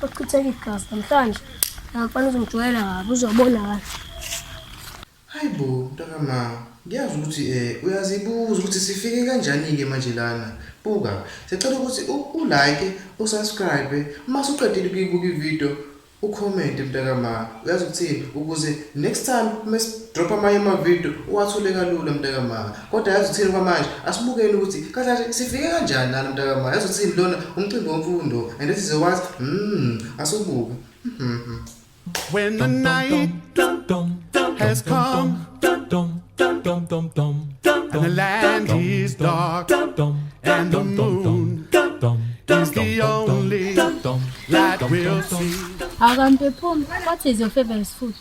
Wachitheka igazi namhlanje. Mfana uzongijwayela kabi uzobona kahle. Hayi bo mntakama, ngiyazi ukuthi uyazibuza ukuthi sifike kanjani-ke manje lana. Buka, sicela ukuthi u-like, u-subscribe, uma usuqedile ukuyibuka ividiyo, u-comment mntakama. Uyazi ukuthini? Ukuze next time uma si-drop amanye amavidiyo uwathole kalula mntakama. Kodwa yazi ukuthini kwamanje? Asibukeni ukuthi kahle kahle sifike kanjani lana mntakama. Yazi ukuthini lona umcimbi wemfundo and this is a what? Asubuke. When the night has come and the land is dark and the moon is the only light we'll see. Akampe phuma, what is your favorite food?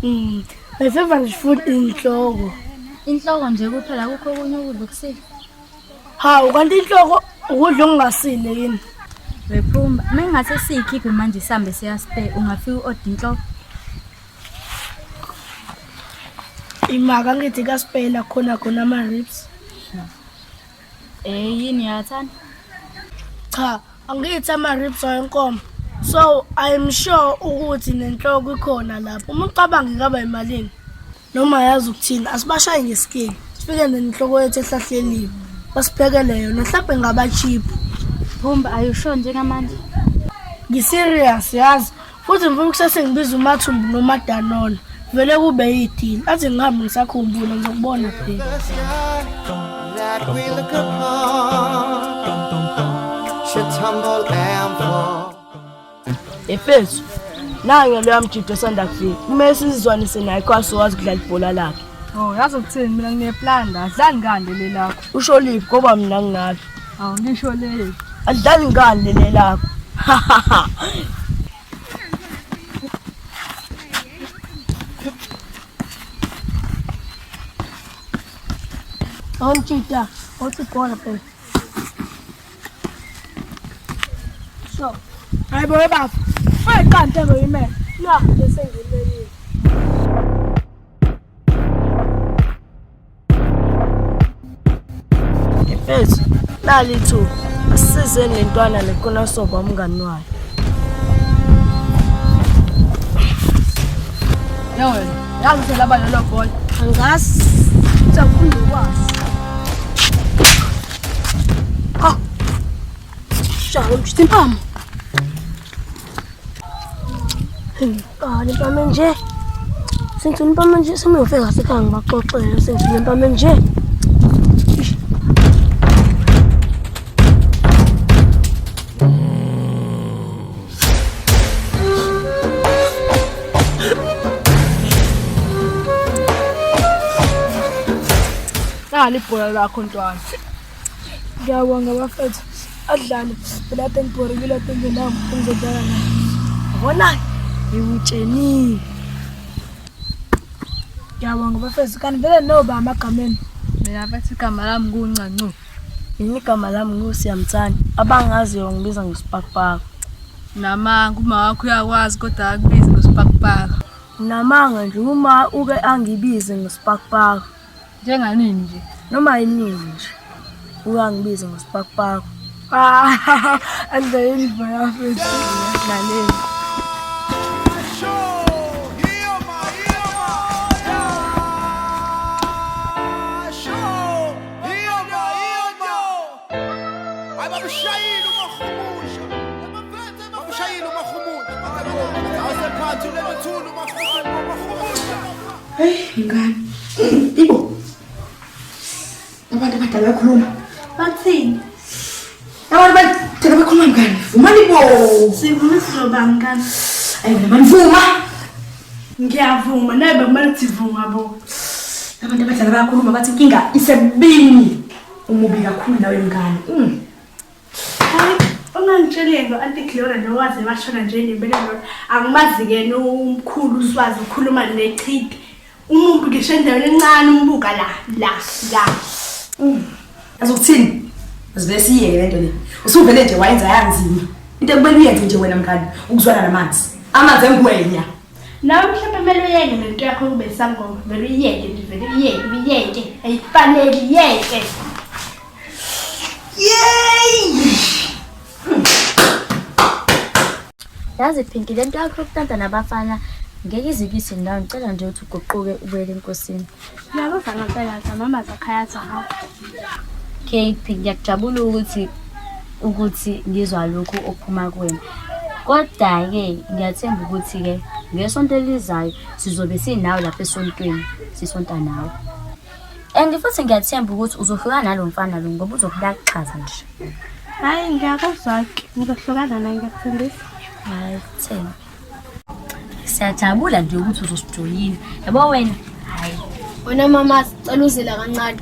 My favorite food inhloko. Inhloko nje kuphela akukho okunye ukudla okusile. Hawu kanti inhloko ukudla okungasile yini? Wephuma, mengase siyikhiphe manje sihambe siya spare ungafika u-order inhloko. Imaka ngithi ka spare khona khona ama ribs. Yini uyathanda? Cha, angithi ama ribs ayenkomo. So I'm sure ukuthi nenhloko ikhona lapho. Uma ucabanga ingaba imalini? Noma yazi ukuthini, asibashaye ngesikili. Sifike nenhloko yethu ehlahleliwe. Basiphekele yona, mhlawumbe ngaba cheap. Phumba, are you sure njengamanje? Ngi-serious yazi. Futhi ngifuna ukusese ngibiza uMathumbu noMadanono. Vele kube yidili. Athi ngihambe ngisakhumbula ngizokubona phela. The sky that we look upon should tumble and fall. Efethu, nange loya mjido osanda kufika. Kumele sizizwanise naye kwaso wazi ukudlala ibhola lakhe. Oh, yazi ukuthini mina ngineplan la. Adlali ngani leli lakho? Usho liphi ngoba mina nginalo. Awu ngisho leli. Adlali ngani leli lakho? Awumjida, uthi ibhola phela. So, hayi bo baba. Uyayiqanda lo imele. Nakho nje sengimelile. Efethu, nali ithuba. Asisizeni le ntwana le khona soba umngani wayo. Yo wena, yazi ukuthi laba lelo bhola. Angazi. Ngizofunda ukwazi. Ah. Shaya umjita impama. Ah, impama nje. Sengithula impama nje sengiyofika ngasekhaya ngibaxoxele sengithula impama nje. Nali ibhola lakho ntwana. Ngiyabonga bafethu. Adlale phela kade ngibhorekile kade ngingenami ngizodlala naye. Yabona ngiwutshenile. Ngiyabonga bafethu kanti vele noba amagameni. Mina bathi igama lami nguNcancu. Mina igama lami nguSiyamthanda. Abangaziyo ngibiza ngosipakupaka. Namanga uma wakho uyakwazi kodwa akubizi ngosipakupaka. Namanga nje uma uke angibize ngosipakupaka. Njenganini nje? Noma yinini nje. Uyangibiza ngosipakupaka. Ah, andlayeli bafethu. Lalela. Hey mngani. Ibo. Abantu abadala bakhuluma. Bathini? Abantu abadala bakhuluma mngani. Vumani bo. Sivuma sizoba mngani. Ayi wena mani vuma. Ngiyavuma naye bekumele ukuthi vuma bo. Abantu abadala bayakhuluma bathi inkinga isebini. Umubi kakhulu nawe mngani. Hayi, ungangitsheli ngo-Auntie Gloria lo waze washona nje ngempela lo. Angimazi-ke nomkhulu uSwazi ukhuluma nechidi. Umuntu ngisho endaweni encane umbuka la la la. Yazi ukuthini? Sivele siyeke lento le. Usuvele nje wayenza yanzima. Into ekumele uyenze nje wena mngani ukuzwana namanzi. Amanzi engwenya. Nawe mhlawumbe kumele uyeke lento yakho kube isangoma. Vele uyiyeke nje vele uyiyeke uyiyeke. Ayifanele iyeke. Yey! Yazi Pinky lento yakho yokutanta nabafana ngeke izikise ndawo ngicela nje ukuthi uguquke ubuyele enkosini. Ngiyakuzwa ngempela Zama amazwi akho ayazwakala. Okay Pinky ngiyakujabula ukuthi ngizwa lokhu okuphuma kuwena. Kodwa-ke ngiyathemba ukuthi-ke ngesonto elizayo sizobe sinawe lapha esontweni sisonta nawe. And futhi ngiyathemba ukuthi uzohlukana nalo mfana lo ngoba uzokulaxaza nje. Hhayi ngiyakuzwa-ke ngizohlukana naye ngiyakuthembisa. Hayi themba. Siyajabula nje ukuthi uzosijoyina. Yabo wena? Hayi. Wena mama sicela uzela kancane.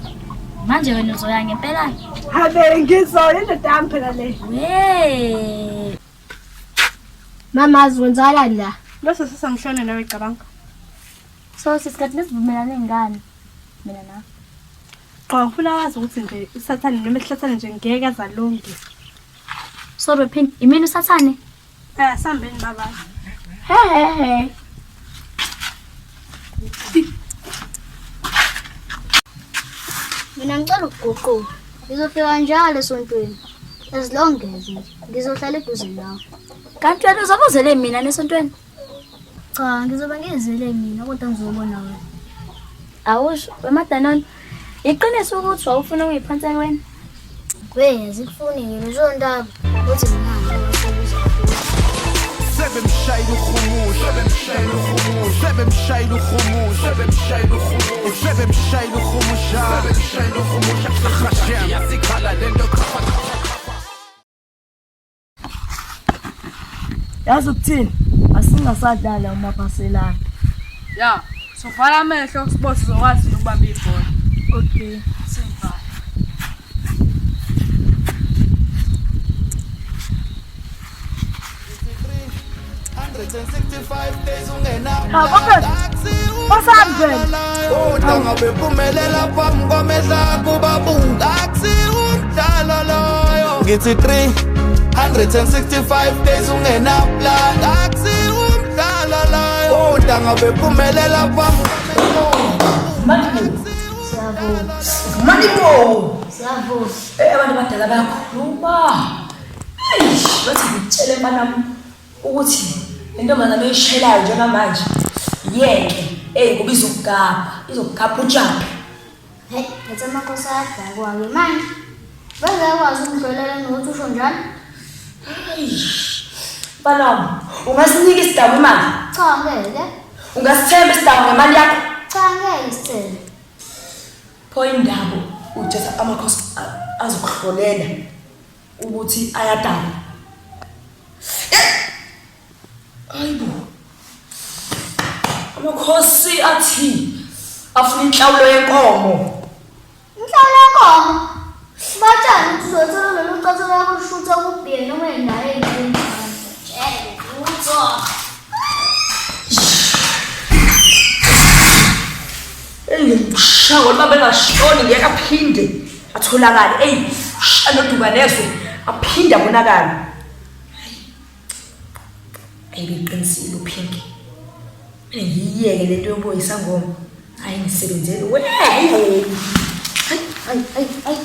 Manje wena uzoya ngempela? Habe ngizoya indoda yami phela le. We. Mama kwenzakalani la? Leso sesangishona nawe cabanga. So sisikhathi nesivumelane ngani? Mina nawe. Qha ngifuna wazi ukuthi nje usathane noma esihlathane nje ngeke azalunge. Sorry Pink, imini usathane? Eh sambeni baba. He he he. Mina ngicela ukuguquka. Ngizofika njalo esontweni. As long as nje ngizohlala eduze nawe. Kanti wena uzobe uzele mina nesontweni? Cha, ngizobe ngizele mina kodwa ngizobona wena. Awusho, wemadanoni. Iqiniso ukuthi wawufuna ukuyiphansa wena? We, azikufuni nje lezo ndaba. Uthi mina ngiyafuna. Sebemshayela uhumusha, sebemshayela uhumusha, sebemshayela uhumusha, sebemshayela uhumusha, sebemshayela uhumusha, sebemshayela uhumusha, yasikhala lento. Yazi ukuthini? Asingasadlala umaphaselana. Ya, sovala amehlo sibone sizokwazi ukubamba ibhola. Okay. Sivala. Kodwa ngabe phumelela phambi kwamehlo akho babuka akusiwumdlalo loyo. Ngithi 365 days ungenaplan akusiwumdlalo loyo. Kodwa ngabe phumelela phambi Manibo! Siyavuma. Eh abantu abadala bayakhuluma. Eish, bathi ngitshele mfanami ukuthi intombazane oyishelayo njengamanje yeke eh ngoba izokugabha, izokugabha utshaphe. Hey, ngathi amakhosi ayadakwa-ke manje. Bazakwazi ukudlulela nokuthi usho njalo? Eish. Mfanami, ungasinika isidamu imali? Cha ngeke. Ungasithemba isidamu ngemali yakho? Cha ngeke sithembe. Pho indaba uthetha amakhosi azokuhlolela ukuthi ayadaba. Hayibo. Amakhosi athi afuna inhlawulo yenkomo. Inhlawulo yenkomo. Batshani ukuthi uzothola lolu catho lakho lushutha kubhiye noma indawo eyindawo. Tshele lutho. Engimshaya ngoba bengashoni ngeke aphinde atholakale. Ey, shanoduka nezwe aphinde abonakale. Ayi beqinisile uPinky. Mina ngiyiyeke lento yoboyisa ngoma. Hayi ngisebenzele. We. Hayi hayi hayi hayi.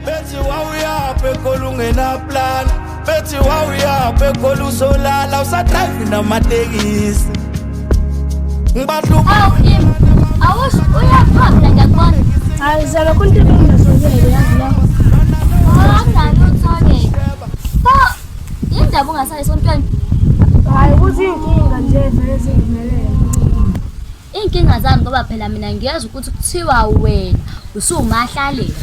Bethi wawuyaphi ekhona ungenaplan, bethi wawuyaphi ekhona usolala usadrive namatekisi. Ngibahlupha Awu Im, awusho uyaphapha ngiyakubona. Hayi zama kunto engingazokele yazi la. Akunalutho-ke. Pho, yini ndaba ungasayi esontweni? Hayi ukuthi iy'nkinga nje vele zingivelele. Iy'nkinga zami ngoba phela mina ngiyazi ukuthi kuthiwa wena usuwumahlalela.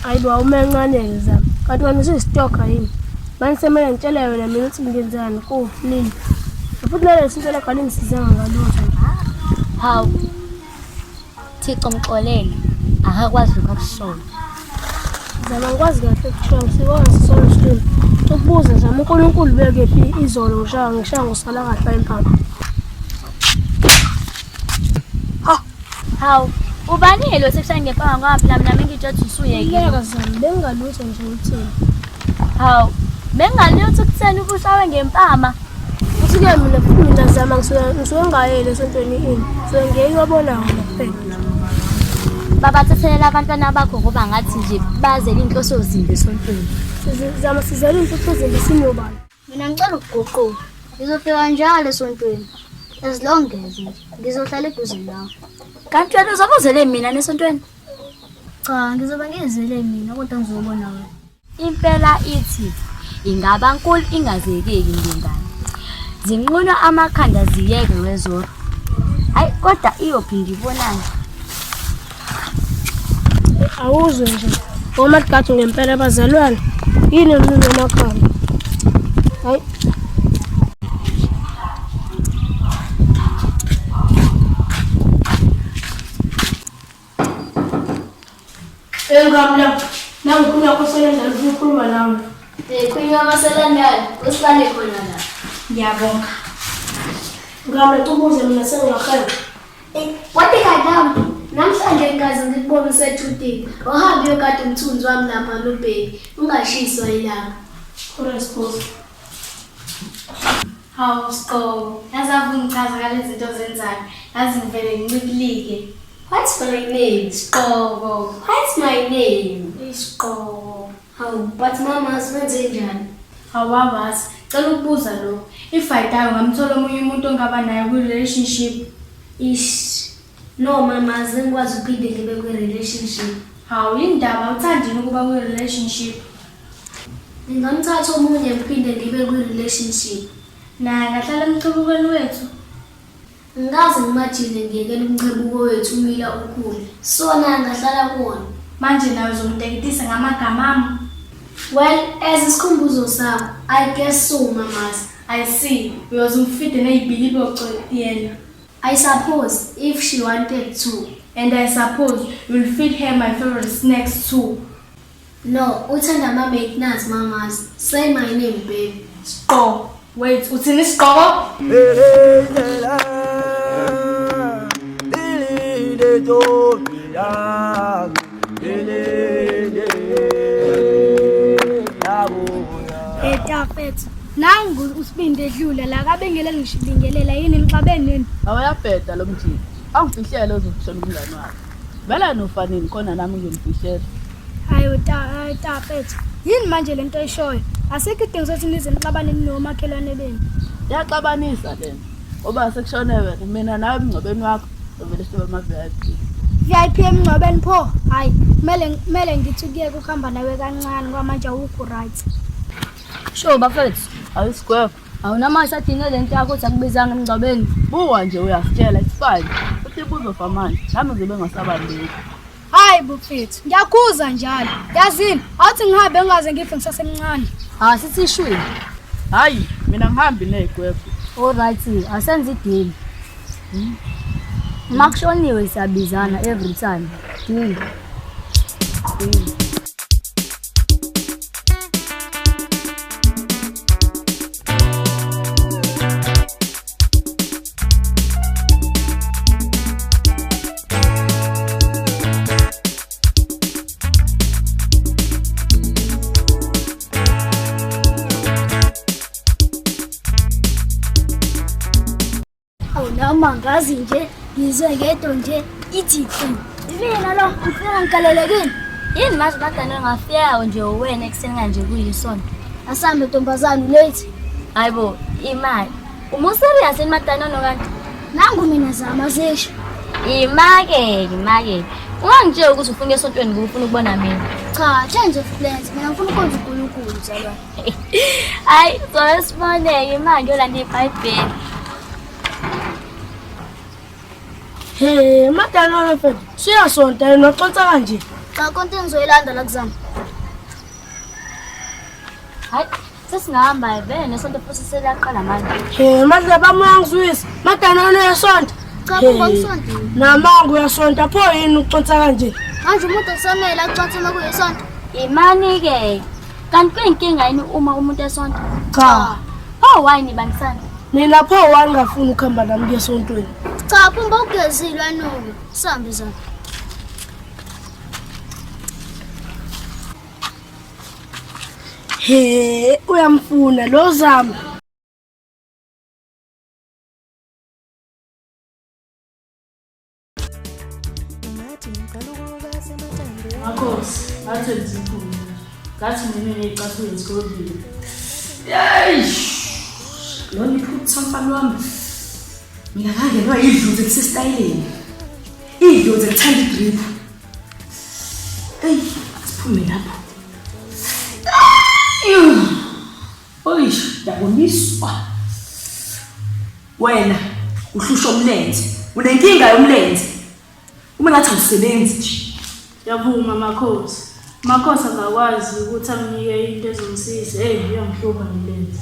Hayi bo awumencane-ke zami. Kanti wena usuyisitoka yini? Manje semele ngitshele wena mina ukuthi ngenzani ku nini. Futhi naleli sinto lakho alingisizanga ngalutho nje. Hawu. Thixo mxolele. Akakwazi lokhu akushoyo. Zama ngikwazi kahle ukushaya ngisibona sisolo stream. Ukubuza zama uNkulunkulu bekephi izolo ngishaya ngishaya ngosala kahle impama. Hawu. Ubani lo sekushaya ngempama ngoba phela mina mengitsho ukuthi usuyekile. Ngeke zami bengingalutho nje uthini. Hawu. Bengingalutho ukutheni ubushawe ngempama. Futhi-ke mina futhi mina zama ngisuke ngisuke ngingayeli esontweni ini. Ngisuke ngiye ngiyobona wona kuphela. Babathethelela abantwana bakho ngoba ngathi nje bazele iy'nhloso zimbi esontweni. Zama sizele iy'nhloso zimbi sinobani. Mina ngicela ukuguquka. Ngizofika njalo esontweni. As long as nje ngizohlala eduze nawe. Kanti wena uzobe uzele mina nesontweni? Cha, ngizobe ngizele mina kodwa ngizobona wena. Impela ithi ingaba nkulu ingazekeki ngengane. Zinqunywa amakhanda ziyeke wezoro. Hayi kodwa iyophinde ibonane. Awuzwe nje. Omaligadi ngempela bazalwane. Yini emnunu amakhanda? Hayi. Engamla, nangikhuluma koselandala ufuna ukukhuluma nawe. Eh, khulunywa amaselandala, usihlale khona la. Ngiyabonga. Ngamla tubuze mina sengingahamba. Eh, wathi kadam, namhlanje ngikaze ngikubone usethutini. Awuhambe uyogada umthunzi wami lapha nobheki, ungashiswa ilanga. Response. Hawu Sqobo, yazi ave ungichaza ngalezi zinto ozenzayo. Yazi ngivele ngincibilike. What's my name? Sqobo. What's my name? Isiqobo. Hawu, but mama siwenze njani? Hawu babazi, cela ukubuza lokhu. If I die ungamthola omunye umuntu ongaba naye kwi-relationship? Ish. No mama, azingikwazi ukuphinde ngibe kwi-relationship. Hawu yindaba uthandini ukuba kwi-relationship? Ngingamthatha omunye ngiphinde ngibe kwi-relationship. Naye angahlala emchebukweni wethu. Ngikaze ngimajile ngiyekela umchebuko wethu umila ukhule. So naye angahlala kuwona. Manje nawe uzomteketisa ngamagama ami? Well, as isikhumbuzo sakho, I guess so mamazi. I see. Uyoze umfide nezibiliboco yena. I suppose if she wanted to. And I suppose you'll feed her my favorite snacks too. No, uthanda ama-McNuts mamazi. Say my name baby. Sqo. Wait, uthini isiqoko? Etafethu. Nangu usibindi edlula la kabingelela ngisho ibingelela yini nixabene nini? Awuyabheda lo mjini. Awungifihlele uzofihlela umngane wakhe. Vele nofanini khona nami ngizomfihlela. Hayi tafethu. Yini manje lento oyishoyo? Asikho idingo sokuthi nize nixabane ninomakhelwane benu. Iyaxabanisa lento. Ngoba sekushone wena mina nawe emngcwabeni wakho sovele sibe ama-VIP. VIP emngcwabeni pho? Hayi, kumele kumele ngithi ukuyeka ukuhamba nawe kancane ngoba manje awukho right. Sho bafethu, Ayisigwebo. awunamasi adinge lento yakho ukuthi akubizanga emngcwabeni. Buka nje uyasitshela it's fine. Futhi buzofa manje. Nami ngizobe ngasabambeki. Hayi bufethu, ngiyakhuza njalo. Yazini, awuthi ngihambe ngingaze ngife ngisasemncane. Ah, sithi ishwini. Hayi, mina ngihambi nezigwebo. Alright, asenze ideal. Uma kushoniwe siyabizana every time. Deal. Deal. Awu noma ngazi nje ngizwe ngedwa nje ithi qi. Mina lo ngifika ngigalelekile. Yini manje bagane ngafika nje uwena ekuseni kanje kuyisonto. Asambe ntombazane late. Hayibo, imali. Uma userious yini madanono kanti? Nangu mina zama zisho. Imake, imake. Ungangitshela ukuthi ufuna esontweni ngoba ufuna ukubona mina. Cha, change of plans. Mina ngifuna ukonza uNkulunkulu mzalwane. Hayi, so siboneke imali yolanda iBhayibheli. He, madanono mfethu, siyasonta yena uconsa kanje. Cha, konke ngizoyilanda la kuzama. Hayi, sesingahamba vele nesonto futhi seliyaqala manje. He, manje bamuyangizwisa. Madanono uyasonta. Cha, He, phuma kusonto. Namanga uyasonta pho yini uconsa kanje? Manje umuntu akusamele aconse uma kuyisonto. Imani-ke. Kanti kuyinkinga yini uma umuntu esonta? Cha. Pho why nibangisana? Nina pho wangafuni ukuhamba nami kuye esontweni. Cha, phumba ugezile wanuka. Sambe zama. He, uyamfuna lo zama. Ngathi ngiqala Asiphume. Ngathi mina ngiyicathulo esigodlweni. Yeyi! Lona iphutha mfana wami. Mina ngangenwa idlozi elisesitayeleni. Idlozi elithanda idrip. Eyi, asiphume lapho. Oyish, yaboniswa. Wena uhlushwa umlenze. Unenkinga yomlenze. Uma ngathi awusebenzi nje. Ngiyavuma makhosi. Makhosi angakwazi ukuthi anginike into ezomsiza. Hey, uyangihlupha ngomlenze.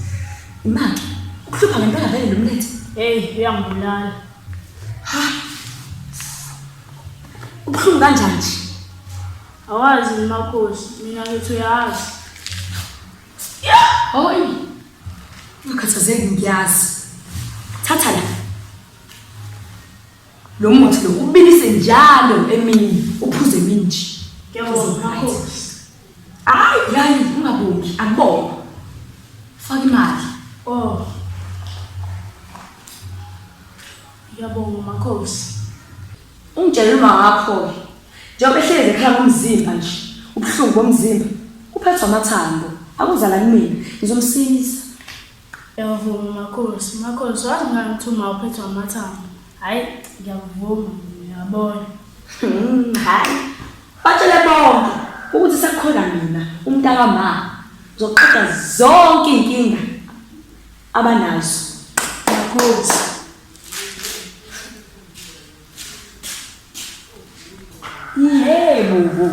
Imali. Ukuhlupha ngempela vele lo mlenze. Hey, uyangibulala. Ha. Ubuhlungu kanjani nje? Awazi makhosi, mina ngithi uyazi. Hoyi. Ungakhathazeki ngiyazi. Thatha la. Lo muthi lo ubilise njalo emini, uphuze emini nje. Ngiyabonga makhosi. Hayi, hayi, ungabongi, akubonga. Faka imali. Oh. Ngiyabonga makhosi. Ungitshele uma wakho-ke njengoba ehlezi ekhala ngomzimba nje ubuhlungu bomzimba uphethwe amathambo akuzala kumina ngizomsiza. Ngiyavuma makhosi, makhosi wazi ngani ukuthi uma uphethwe amathambo. Hhayi ngiyakuvuma ngiyabona. Hmm, hhayi batshele bonke ukuthi sekukhona mina umntakama ngizoqeda zonke iy'nkinga abanazo. Makhosi. Yebo bo,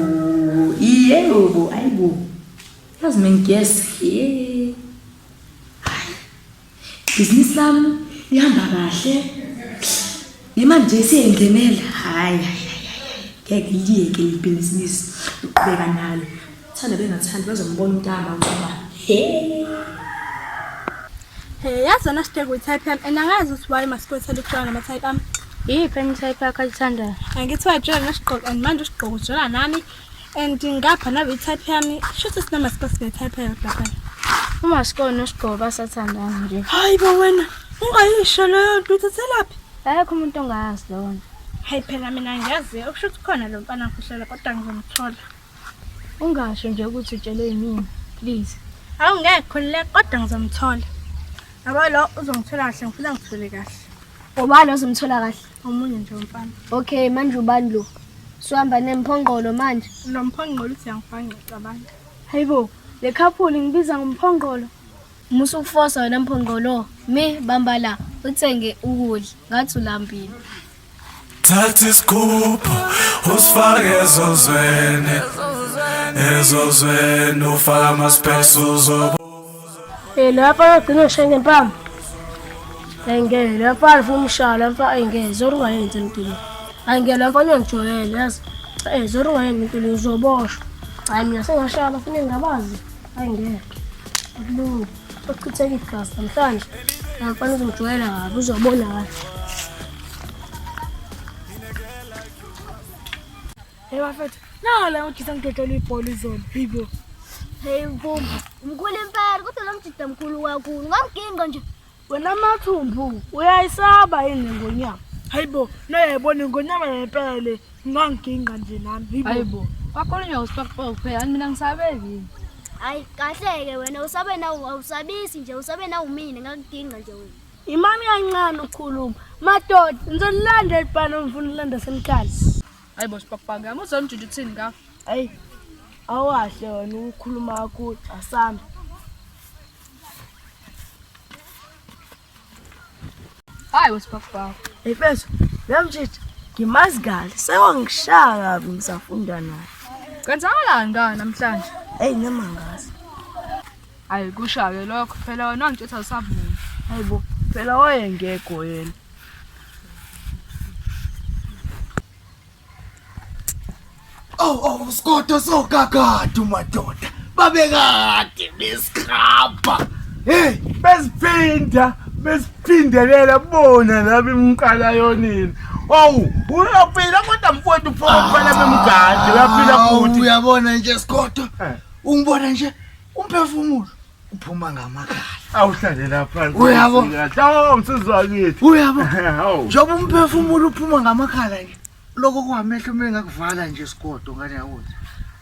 yebo bo, ayibo. Yazi mengigeza, ye. Hayi. Ibhizinisi lami lihamba kahle. Nemali nje isiyayingenela. Hayi, hayi, hayi, hayi. Ngeke liyeke ibhizinisi. Uqhubeka nalo. Thanda bengathandi bazombona umntama ngoba. He. Hey, yazi wena Sdego i-type yami and angazi ukuthi why masikothe lukujola nama-type ami. Iyiphi enye i-type yakho ayithandayo? Angithi wajola noSigqoko and manje uSigqoko ujola nami and ngapha nabe i-type yami shuthi sinomasikoti sine-type eyodwa phela. UMasko noSigqoko basathandana nje. Hayi bo wena, ungayisho leyo nto uthathelaphi? Akekho umuntu ongayazi leyo nto. Hayi phela mina ngiyazi okusho ukuthi khona lo mfana ngifihlela kodwa ngizomthola. Ungasho nje ukuthi utshelwe yimina, please. Awu ngeke khululeka kodwa ngizomthola. Yabo lo uzongithola kahle ngifuna ngithole kahle. Ubani ozomthola kahle? Omunye nje umfana. Okay, manje ubani lo? Suhamba nemphongqolo manje. Lo mphongqolo uthi uyangibhanqa abantu. Hayibo, le couple ngibiza ngomphongqolo. Musa ukufosa wena mphongqolo. Mi bamba la, uthenge ukudla. Ngathi ulambile. Thatha isigubhu usifake ezozweni ezozweni ufake ama-specs uzobo Eh la mfana ogcina ngishaye ngempama. Hayi ngeke la mfana ufuna umshaya la mfana ayi ngeke zora ungayenzi empilweni. Hayi ngeke la mfana uyangijwayela yazi. Eh zora ungayenzi empilweni uzoboshwa. Hayi mina sengashaya abafuna engabazi. Hayi ngeke. Akulungi. Sochitheka igazi namhlanje. La mfana uzongijwayela kabi uzobona kahle. Hey bafethu, nawo la ujisa ngidodela ibhola izolo. Hibo. Hey mfumbu, umkhulu impela kodwa lo mjida mkhulu kakhulu. Ngamginqa nje. Wena mathumbu uyayisaba yini ngonyama? Hayibo, noyayibona ingonyama ngempela le. Nganginqa nje nami. Hibo. Hayibo. Kwakhulunywa usipakupako kuphela, kanti mina ngisabeki yini? Hayi kahle-ke wena usabe nawu awusabisi nje usabe nawu mina ngakuginqa nje wena. Imani kancane ukukhuluma. Madoda, ngizolilanda elibhano ngifuna ukulanda semkhali. Hayibo sipakupako yami uzomjinja uthini ngakho? Hayi. Awahle wena ukukhuluma kakhulu asambe. Hayi wesipakupako. Hey mfethu, lo mjita ngimazi kahle. Sewangishaya kabi ngisafunda naye. Kwenzakalani ngani namhlanje? Hey noma ngazi. Hayi kusha-ke lokho phela wena wangitshetha usavuma. Hayibo, phela wayengekho yena. Oh oh Sikoto sokakade madoda. Babekade besikhapha. Hey, besiphinda besiphindelela bona laba imqala yonini. Owu, uyaphila kodwa mfowethu pho phela bemgadi uyaphila futhi. Uyabona nje Sikoto. Ungibona nje umphefumulo uphuma ngamakhala. Awuhlale lapha. Uyabo. Hawu msizwa wakithi. Uyabo. Hawu. Njengoba umphefumulo uphuma ngamakhala nje. Lokho kwamehlo mengakuvala nje Sikoto ngane yakuthi.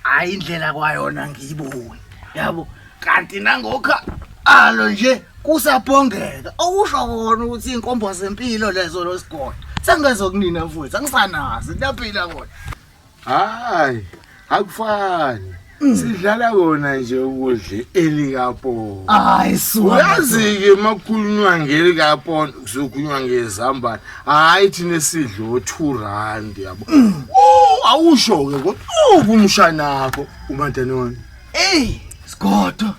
Hayi indlela kwayona ngiyiboni. Yabo kanti nangokha alo nje kusabhongeka. Okusho kona ukuthi inkombo zempilo lezo losigodo. Sengezokunina mfowethu angisanazi ngiyaphila kona. Hayi, akufani. Sidlala kona nje ukudla elikapondo. Hayi suka. Uyazi-ke uma kukhulunywa ngelikapondo kuzokhulunywa ngezambane. Hayi thina sidla o-2 rand yabo. Oh, awusho-ke kodwa uphi umshanakho uMantanoni? Ey, Sigodo.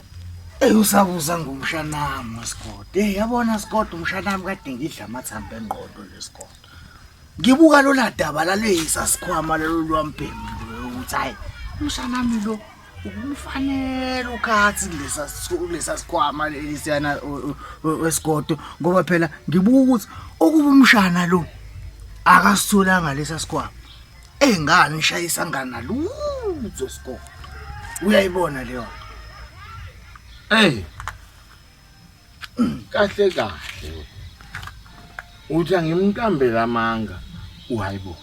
Ey usabuza ngomshanami Sigodo. Ey yabona Sigodo umshanami kade ngidla amathambo engqondo leSigodo. Ngibuka lola daba lalesa sikhwama lolu lwambhemu ukuthi hayi umshanami lo ukumfanele ukhathi kulesa kulesa sikhwama lesiyana wesigodo ngoba phela ngibuka ukuthi okuba umshana lo akasitholanga lesa sikhwama engane ishayisa ngana lutho sigodo uyayibona leyo Ey. Kahle kahle. Uthi angimqambele amanga. Uhayibo.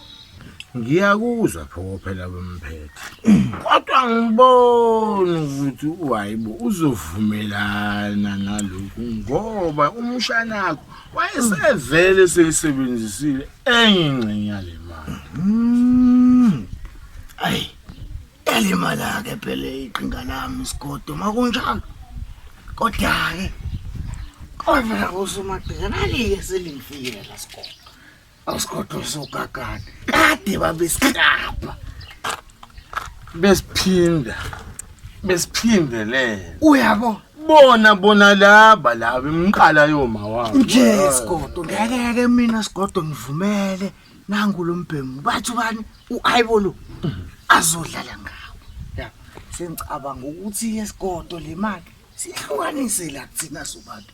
Ngiyakuzwa pho phela bemphethe. Kodwa ngibona ukuthi uhayibo uzovumelana nalokhu ngoba umshanakho wayesevele seyisebenzisile enye ingxenye yale mali. Ayi Yalimala-ke phela iqhinga lami isigodo makunjalo. Kodwa-ke kodwa kusumagqika nalike selingifikela sigodo. Awusigodo sogagana. Kade babesiklabha. Besiphinda. Besiphindelela. Uyabo? Bona bona laba laba imqala yoma wabo. Nje sigodo ngeke-ke mina sigodo ngivumele nangu lo mbhemu bathi ubani u-ayibo lo azodlala ngawo ya sengicabanga ukuthi esigodo le mali sihlukanise la kuthina sobabili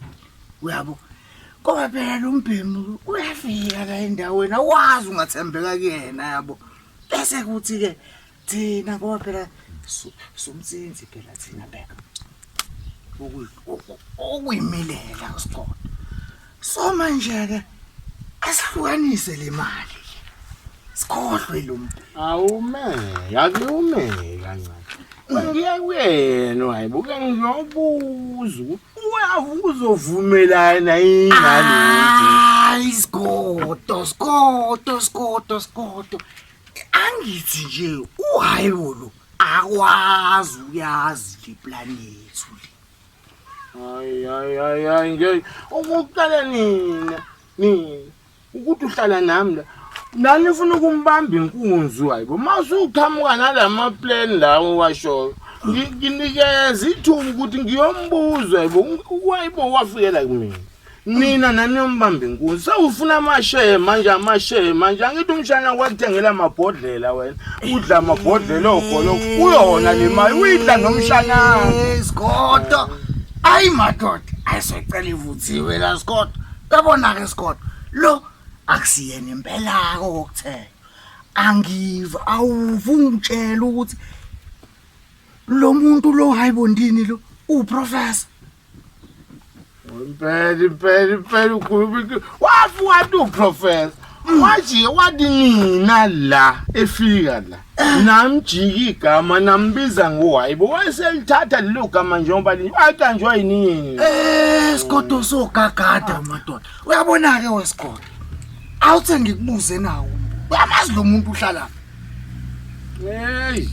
uyabo ngoba phela lo mbhemu uyafika la endaweni awazi ungathembeka kuyena yabo bese kuthi-ke thina ngoba phela somtsinzi phela thina bheka okuyimilela sigodo so manje-ke asihlukanise le mali sikhohlwe lo muntu awume akume kancane ngiya kuyena hayibo ke ngizobuza ukuthi uyavuka uzovumelana yini nalokhu hayi sigodo sigodo sigodo sigodo angithi nje uhayibo lo akwazi uyazi le plan yethu le hayi hayi hayi hayi ngeke okokuqala nina nina ukuthi uhlala nami la nani ufuna ukumbamba inkunzi hayibo uma usuqhamuka nalama plan lawo washoyo nginikeza ithuba ukuthi ngiyombuza hayibo hayibo wafikela kumina nina naniyombamba inkunzi sewufuna amashehe manje amashehe manje angithi umshana wakuthengela amabhodlela wena udla amabhodlela ogolo kuyona le mali uyidla nomshana sigodo ayi madoda ayisocela ivuthiwe la sigodo yabona-ke sigodo lo akusiyena impela-ke okuthenga angiva awuve ungitshela ukuthi lo muntu lo hayibo ndini lo uwuprofessor Impela impela impela ukhuluma into. Wafu wathi uprofessor. Wathi wathi nina la efika la. Namjika igama nambiza ngohayibo wayeselithatha lelo gama njengoba linje. Waqanjwa yinini? Eh sigodo sogagada madoda. Uyabona ke wesigodo. Awuthe ngikubuze nawo. Uyamazi lo muntu uhlala Hey.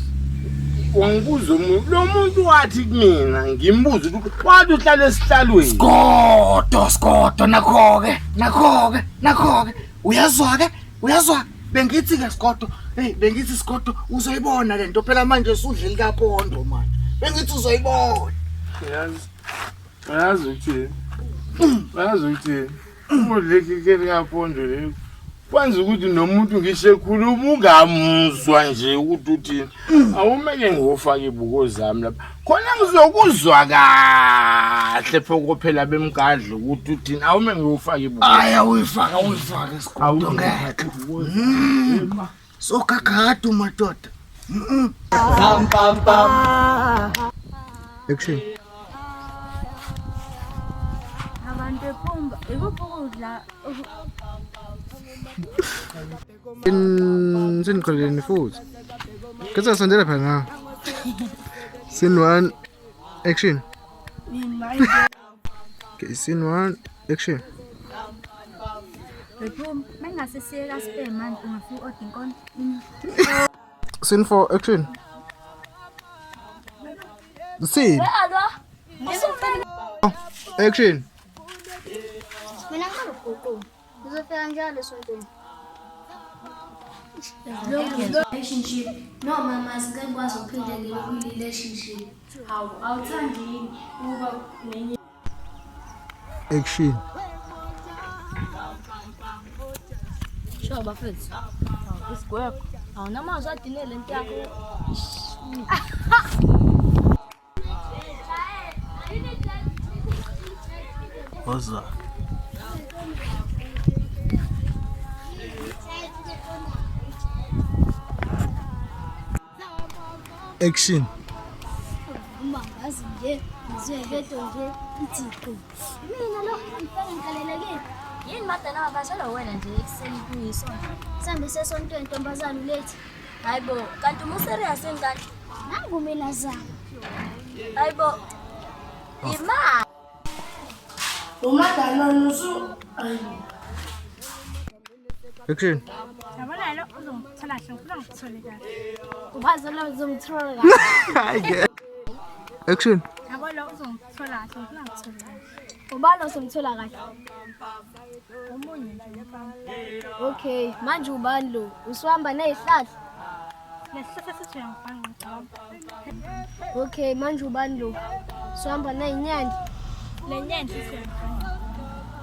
Wangibuza umuntu lo muntu wathi kumina ngimbuza ukuthi wathi uhlala esihlalweni. Sigodo sigodo nakho ke nakho ke nakho ke uyazwa ke uyazwa bengithi ke sigodo hey bengithi sigodo uzoyibona lento phela manje usudla likapondo manje bengithi uzoyibona Yazi. Yazi ukuthi Yazi ukuthi ukudla ikeke likapondo leli kwenza ukuthi nomuntu ngisho ekhuluma ungamuzwa nje ukuthi uthini awumeke ngofake ibuko zami lapha khona ngizokuzwa kahle phokophela bemgadla ukuthi uthini awume ngiyofaka ibuko Hayi awuyifaka awuyifaka isigodo ngeke. Sogagadu madoda. Pam pam pam. Action. Abantu ephumba ikuphi ukudla Seniqheleleni futhi. Ketsa sondela phela na. Scene 1 action. Okay, scene 1 action. Bephuma, mengase siye ka-Spur manje ungafika u-order inkono. Scene 4 action. Scene action. Mina ngicela ukuguquka. Ngizofika njalo esontweni. Relationship no mama asike ngikwazi ukuphinde ngibe kwi-relationship. Hawu, awuthandi yini ukuba nenye Action. Sho bafethu. Hawu, isigwebo. Awunamazwi adine lento yakho. Woza. Action. Uma ngazi nje ngizwe lento nje ithi qu. Mina lo ngifike ngikalelekile. Yini madala wabashelwa wena nje ekuseni kuyisonto. Sihambe sesontweni ntombazane ulethi. Hayi bo, kanti uma userious yini kanti? Nangu mina zami. Hayi bo. Imali. Umadalona usu ayi. Action. Yabona lo uzongithola kahle, ngifuna ngikuthole kahle. Ubazi lo uzomthola kahle. Hayi ke. Action. Yabo lo uzongithola kahle, ngifuna ngikuthole kahle. Ubani ozomthola kahle? Omunye nje umfana. Okay, manje ubani lo? Usuhamba nezihlahla? Lesihlahla sithi uyangibhanqa ngicabanga. Okay, manje ubani lo? Usuhamba nezinyandi? Le nyandi sithi uyangibhanqa.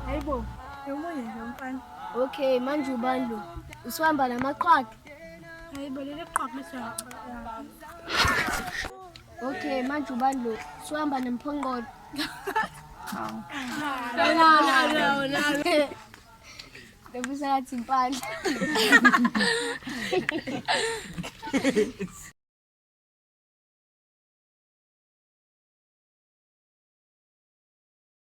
Hayibo, omunye nje umfana. Okay, manje ubani lo? Usuhamba namaqhwaqwa? Hayibo, leli qhwaqwa lithi uyangibhanqa. Okay, manje ubani lo? Usuhamba nemphongolo? No, no, no, no. Lebusa ngathi impandla.